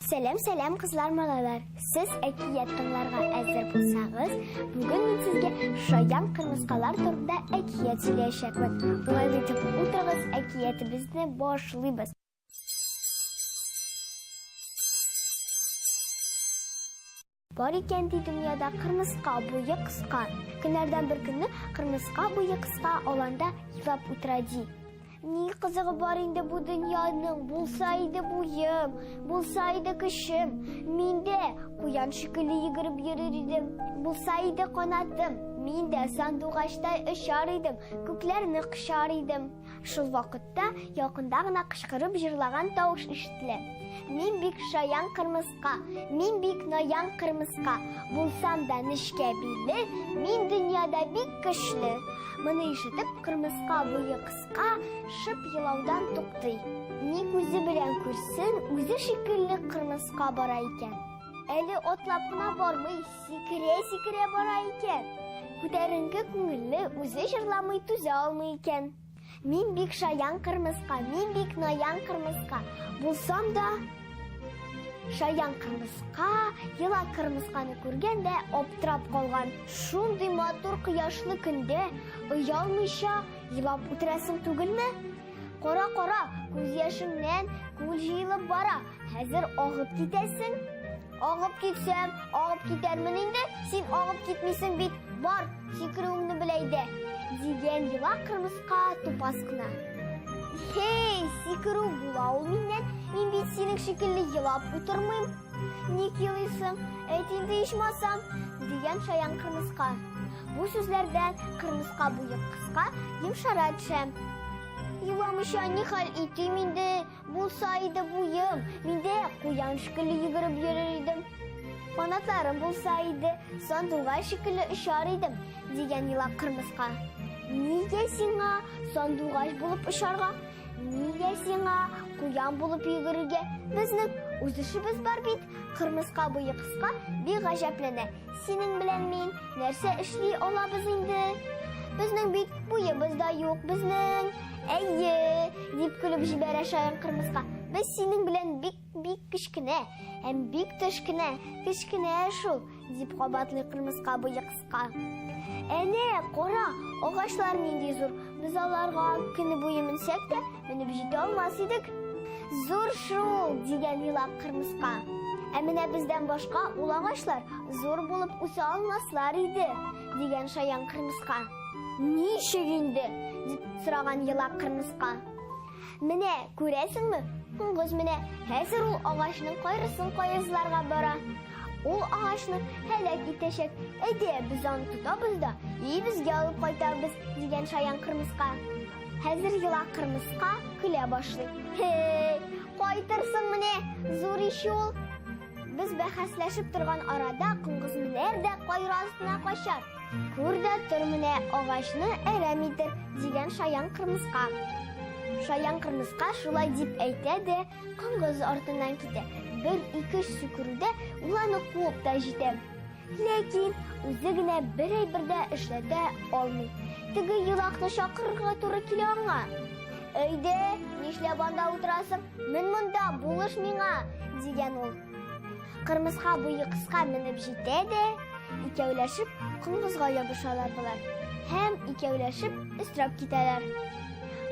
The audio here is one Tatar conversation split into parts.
Сәлам, сәлам, кызлар, малайлар. Сез әкият тыңларга әзер булсагыз, бүген мин сезгә шаян кырмыскалар турында әкият сөйләячәкмен. Уңайлы итеп утырыгыз, әкиятебезне башлыйбыз. Бар икән ди дөньяда кырмыска буе кыска. Көннәрдән бер көнне кырмыска буе кыска аланда елап утыра ди. Ни кызыгы бар инде бу дөньяның, булса иде буем, булса иде көчем, мин дә куян шикелле йөгереп йөрер идем, булса иде канатым, мин дә сандугачтай очар идем, күкләрне кочар идем. Шул вакытта якында гына кычкырып җырлаган тавыш ишетелә. Мин бик шаян кырмыска, мин бик наян кырмыска, булсам да нечкә билле, мин дөньяда бик көчле. Моны ишетеп, кырмыска буе кыска шып елаудан туктый. Ни күзе белән күрсен, үзе шикелле кырмыска бара икән. Әле атлап кына бармый, Сикерә-сикерә бара икән. Күтәренке күңелле, үзе җырламый түзә алмый икән. Мин бик шаян кырмыска, мин бик наян кырмыска. Булсам да, шаян кырмыска, елак кырмысканы күргән дә аптырап калган. Шундый матур кояшлы көндә оялмыйча елап утырасың түгелме? Кара, кара, күз яшеңнән күл җыелып бара. Хәзер агып китәсең. Агып китсәм, агып китәрмен инде, син агып китмисең бит. Бар, сикерүеңне бел әйдә. Дигән елак кырмыска тупас кына. Хей, сикерү була ул миннән. Мин бит синең шикелле елап утырмыйм. Ник елыйсың? Әйт инде ичмасам, дигән шаян кырмыска. Бу сүзләрдән кырмыска буе кыска йомшара төшә. Еламыйча ни хәл итим инде? Булса иде буем, мин дә куян шикелле йөгереп йөрер идем. Канатларым булса иде, сандугач шикелле очар идем, дигән елак кырмыска. Нигә сиңа сандугач булып очарга? Нигә сиңа куян булып йөгерергә? Безнең үз эшебез бар бит. Кырмыска буе кыска бик гаҗәпләнә. Синең белән мин нәрсә эшли алабыз инде? Безнең бит буебыз да юк, безнең. Әйе, дип көлеп җибәрә шаян кырмыска. Без синең белән бик-бик кечкенә, һәм бик төшкенә, кечкенә шул, дип кабатлый кырмыска буе кыска. Әнә, кара, агачлар нинди зур. Без аларга көне буе менсәк тә, менеп җитә алмас идек. Зур шул, дигән елак кырмыска. Ә менә бездән башка ул агачлар зур булып үсә алмаслар иде, дигән шаян кырмыска. Ничек инде? дип сораган елак кырмыска. Менә, күрәсеңме, коңгыз менә, хәзер ул агачның кайрысын каезларга бара. Ул агачны һәлак итәчәк. Әйдә, без аны тотабыз да, өебезгә алып кайтабыз, дигән шаян кырмыска. Хәзер елак кырмыска көлә башлый. Хей, кайтырсың менә, зур ич ул. Без бәхәсләшеп торган арада коңгыз менәр дә кайры астына качар. Күр дә тор менә, агачны әрәм итер, дигән шаян кырмыска. Шаян кырмыска шулай дип әйтә дә, коңгыз артыннан китә. Бер-ике сикерүдә ул аны куып та җитә. Ләкин үзе генә бер әйбер дә эшләтә алмый. Теге елакны чакырырга туры килә аңа. Әйдә, нишләп анда утырасың? Мен монда, булыш миңа, дигән ул. Кырмыска буе кыска менеп җитә дә, икәүләшеп коңгызга ябышалар болар. Һәм икәүләшеп өстерәп китәләр.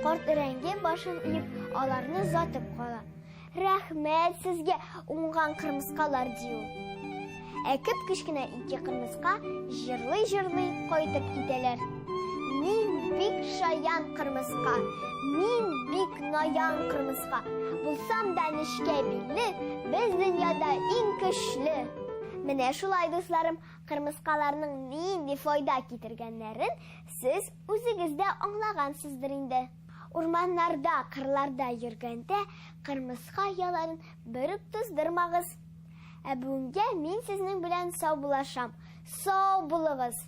Карт өрәңге башын иеп, аларны озатып кала. Рәхмәт сезгә, уңган кырмыскалар, ди ул. Ә кеп-кечкенә ике кырмыска җырлый-җырлый кайтып китәләр. Мин бик шаян кырмыска, мин бик наян кырмыска. Булсам да нечкә билле, без дөньяда иң көчле. Менә шулай, дусларым, кырмыскаларның нинди файда китергәннәрен сез үзегез дә аңлагансыздыр инде. Урманнарда, кырларда йөргәндә кырмыска ояларын бер үк туздырмагыз. Ә бүгенгә мин сезнең белән саубуллашам. Сау булыгыз!